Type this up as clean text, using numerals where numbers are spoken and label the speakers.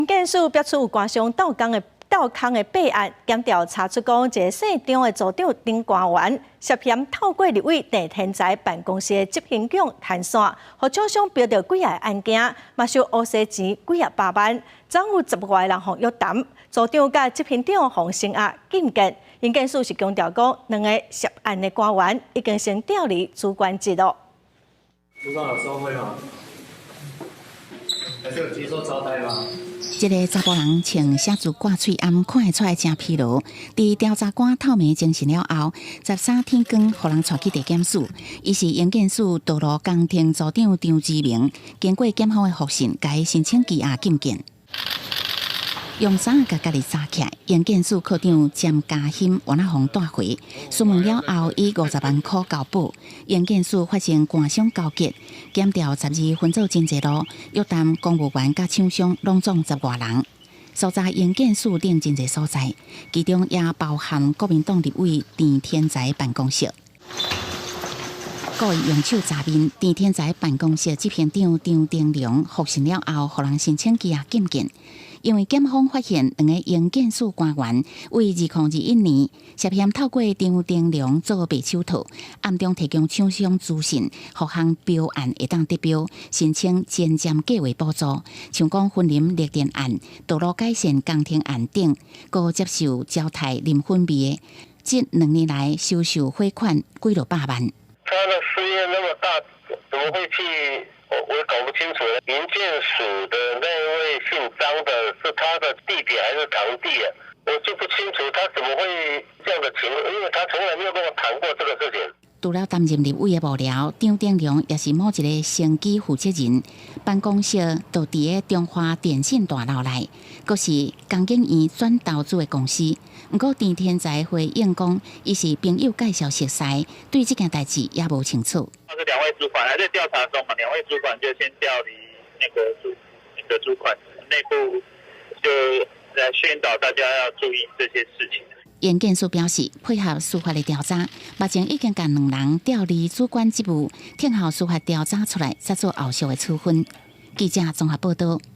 Speaker 1: 建署爆出有官商鬥工的鬥空的弊案，檢調查出講，一个姓張的組長等官員涉嫌透過立委鄭天才辦公室的執行長牽線，予廠商標著幾仔个案件，嘛收烏紗錢幾仔百萬，總有十外个人予約談，組長佮執行長予聲押禁見。營建署是強調講，兩个涉案的官員已經先調離主管職囉。
Speaker 2: 組長有收賄嗎？還是有接受招待嗎？
Speaker 3: 這个查埔人穿寫字掛喙罨，看會出來誠疲勞。佇調查官透明偵訊了後，13天光予人帶去地檢署。伊是營建署道路工程組長張志明，經過檢方的複訊，共伊申請羈押禁見。用衫共家己紮起來，營建署科長詹嘉欣原來予帶回，詢問了後以50萬箍交保。營建署發生官商勾結，檢調12分做真濟路，約談公務員佮廠商，攏總十外人。搜查營建署等真濟所在，其中也包含國民黨立委鄭天才辦公室。故意用手砸面，鄭天才辦公室執行長張丁良複訊了後，予人申請羈押禁見。因為檢方發現兩個營建署官員為2021年涉嫌透過張丁良做白手套，暗中提供廠商資訊，予項標案會當得標，申請前瞻計劃補助，像講雲林綠電案、道路改善工程案等，閣接受招刣啉粉味的，這2年來收受賄款幾落百萬。
Speaker 4: 他的事業那麼大，怎麼會去？我也搞不清楚。營建署的那位姓張的，是他的弟弟還是堂弟啊？我就不清楚他怎麼會這樣的情況，因為他從來沒有跟我談過這個事情。
Speaker 3: 除了擔任立委的幕僚，張丁良也是某一个生機負責人，辦公室就佇个中華電信大樓內，閣是工研院轉投資的公司。毋過鄭天才回應講，伊是朋友介紹熟似，對這件代誌也無清楚。
Speaker 5: 這兩位主管還在調查中嘛？兩位主管就先調離那個主管，內部就來宣導大家要注意這些事情。
Speaker 3: 營建署表示，配合司法的調查，目前已經共兩人調離主管職務，聽候司法調查出來，再做後續的處分。記者綜合報道。